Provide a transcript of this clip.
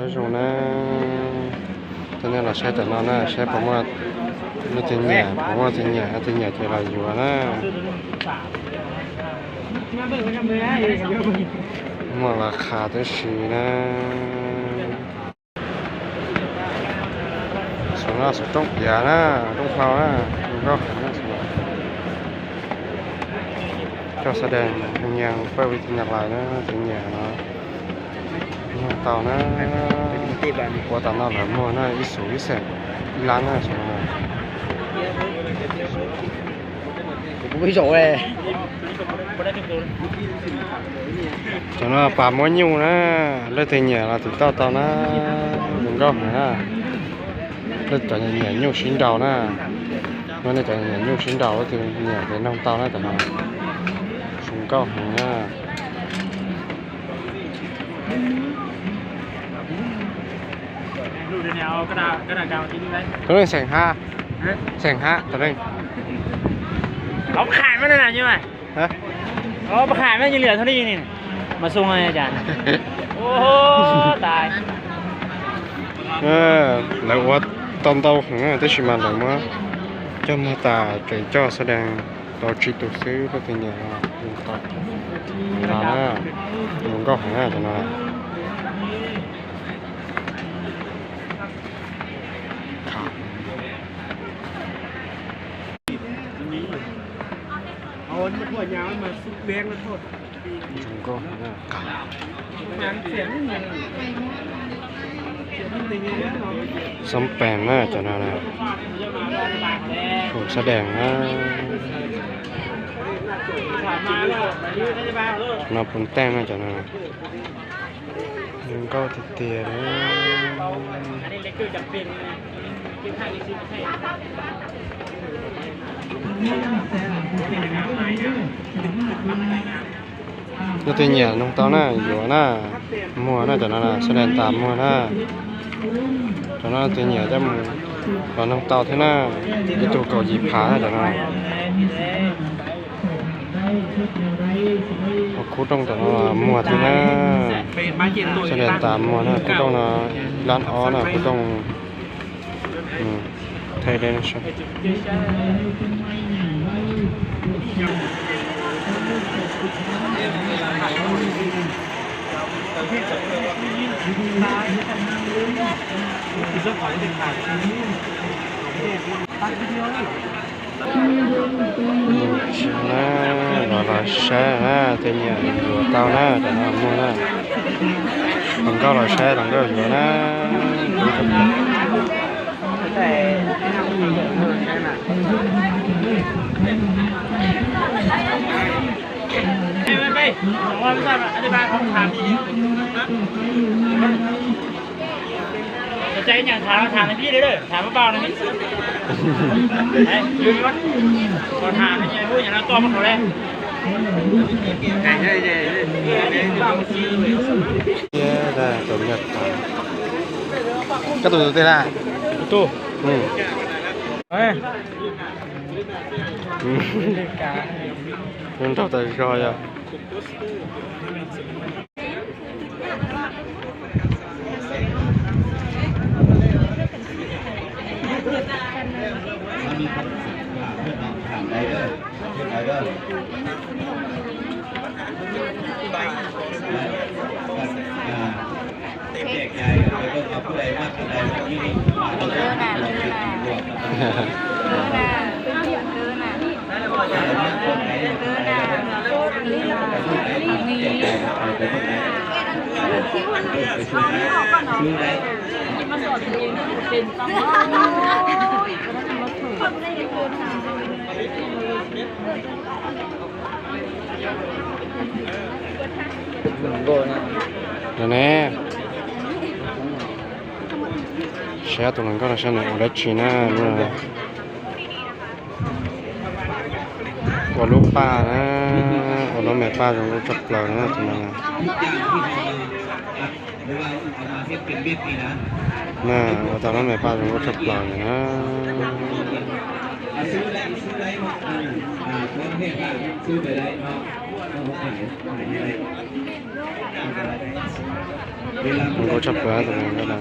Zoo na, coj nej los saib cov no na, saib puas muaj leej twg nyiam, puas muaj leej twg nyiam, leej twg nyiam ces los yuav na. Muaj las khas tib si na. Xov no xov tooj piav na, tooj hlau na, zoo nkauj heev na. Coj xab dees hu nyias paj vi ti nyas lais na, tus nyiam no. Noog tau na, ua tas no lawv muag na, ib xus ib xeem ib lab na. Cov no pas muab nyuj na, leej twg nyiam los tiv tauj tau na, zoo nkauj heev na. Leej cov nyiam nyuj sib nraus na, no nej cov nyiam nyuj sib nraus leej twg nyiam ces noog tau na, cov no zoo nkauj heev na. Tus neeg xeem hab, xeem hab tus neeg. Ob qham mas na, ob qham mas yeej liam thaum li ni mas xoo cas. Lawv ua tau ntau heev tab sis mas lawv muab coj muag tas tseem coj xab dees tau tsib tus xwb, leej twg nyiam tau na, zoo nkauj heev na cov no. Zoo nkauj heev na. Xab pees na cov no na. Hu xab dees na. No pus teej na cov no. Zoo nkauj tiag tiag li. Leej twg nyiam noog tau na, yuav na, muag na cov no, xab dees tas muag na. Cov no leej twg nyiam coj mus los noog tau thiab na, ib tug kaum yim phav na cov no. Khub rooj cov no muag thiab na, xab dees tas muag na, khub rooj no lab ob na, khub rooj. Los, los saib na, tej nyiam yuav tau na, cov no muag na. Hluas nkauj los saib, hluas nkauj yuav na. Koj tus twg na? Tus. Nrog tas zog yog. Lawm ne, saib tus hluas nkauj no saib nws ua dab tsi na. Ua lub paj na, ua lub me paj zoo nkauj tshaj plaws na tus no. Na, ua tau lub me paj zoo nkauj tshaj plaws na. Zoo nkauj tshaj plaws tus no na.